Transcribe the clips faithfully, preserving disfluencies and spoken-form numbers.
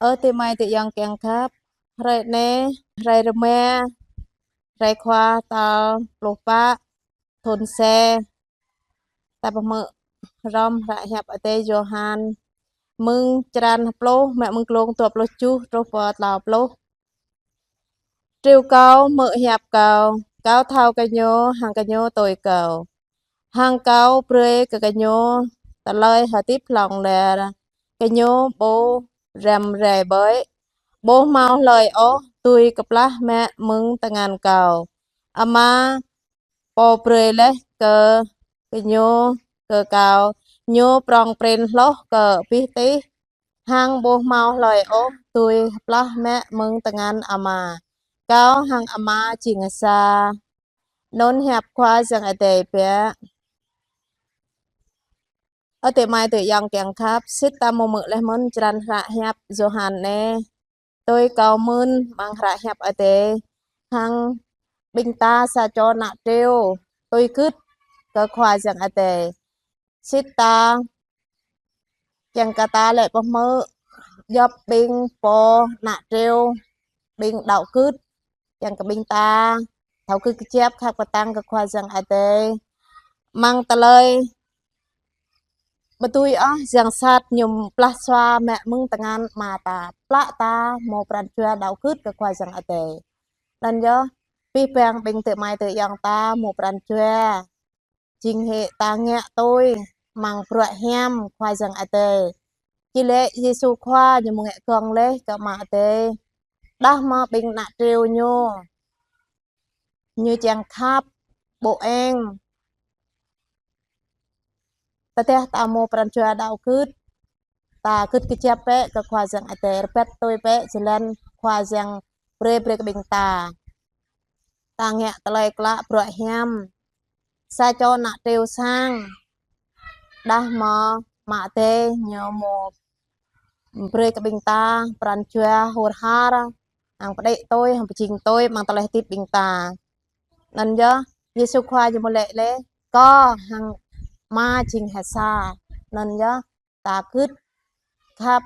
Ơ adơi amai adơi ayŏng kiăng khăp, hrơi anai, hrơi rơma, hrơi khua tal pluh pă, thun C. Ta pơhmư̆ hrŏm hră hiăp Adai Yôhan, mơ̆ng črăn pluh, mă mơ̆ng glông dua pluh tơjuh truh pơ klâo pluh. Triu Kâo hmư̆ hiăp Kâo, Kâo thâo gơñu, hăng gơñu tui Kâo, hăng Kâo brơi kơ gơñu tơlơi hơdip hlŏng lar. Gơñu ƀu răm rai ƀơi, ƀu hmâo hlơi ôh dưi kơplah mă mơ̆ng tơngan Kâo. Ama Pô brơi laih kơ gơñu kơ Kâo, Ñu prŏng prin hloh kơ abih tih, hăng ƀu hmâo hlơi ôh dưi kơplah mă mơ̆ng tơngan Ama. Kâo hăng Ama jing sa. Anŭn hiăp Khua Yang Adai biă. Ơ adơi amai adơi ayŏng kiăng khăp, sĭt ta hmư̆ laih mơ̆n črăn hră hiăp Yôhan anai. Tui kâo mơ̆n amăng hră hiăp Adai, hăng ƀing ta sa čô ană triu tui gưt kơ Khua Yang Adai. Sĭt ta kiăng kơ ta lĕ pơhmư̆ djŏp ƀing pô ană triu, ƀing đaŏ gưt, kiăng kơ ƀing ta thâo gưt kơjăp khăp kơtang kơ Khua Yang Adai. Amăng tơlơi ƀu dưi ôh yang sat ñu pơblah sua mă mơ̆ng tơngan Ama ta, plă ta hmâo pran jua đaŏ gưt kơ Khua Yang Adai. Anŭn yơh, abih bang ƀing adơi amai adơi ayŏng ta hmâo pran jua jing hĭ ta ngă tui amăng bruă hiam Khua Yang Adai. Či lĕ Yêsu Khua Ñu hmâo ngă gơ̆ng laih kơ Ama Adai, đah mơ̆ ƀing ană triu Ñu, Ñu kiăng khăp, ƀu eng. Tơdah ta hmâo pran jua đaŏ gưt, ta gưt kơjăp bĕ kơ Khua Yang Adai, rơbat tui bĕ jơlan Khua Yang brơi brơi kơ ƀing ta. Ta ngă tơlơi klă bruă hiam. Sa čô ană triu sang, đah mơ̆ Ama Adai Ñu hmâo brơi kơ ƀing ta pran jua hur har, hăng pơđĭ tui, hăng pơjing tui amăng tơlơi hơdip ƀing ta. Anŭn yơh, Yêsu Khua Ñu hmâo laĭ laih, Kâo hăng Ama jing ha sa. Anŭn yơh, ta gưt khăp,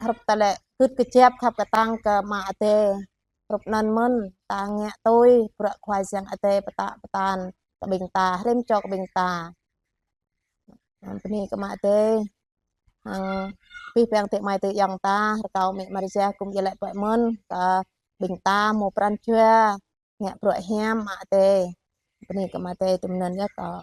hrup tơlơi gưt kơjăp khăp kơtang kơ Ama Adai. Hrup anŭn mơ̆n ta ngă tui bruă Khua Yang Adai pơtă pơtăn kơ ƀing ta, rĭm čô kơ ƀing ta. Bơni kơ Ama Adai. Hăng abih bang adơi amai adơi ayŏng ta, rơkâo Mĕ Maria gum iâu laĭ bĕ mơ̆n kơ ƀing ta hmâo pran jua ngă bruă hiam Ama Adai. Bơni kơ Ama Adai. Tui anŭn yơh kâo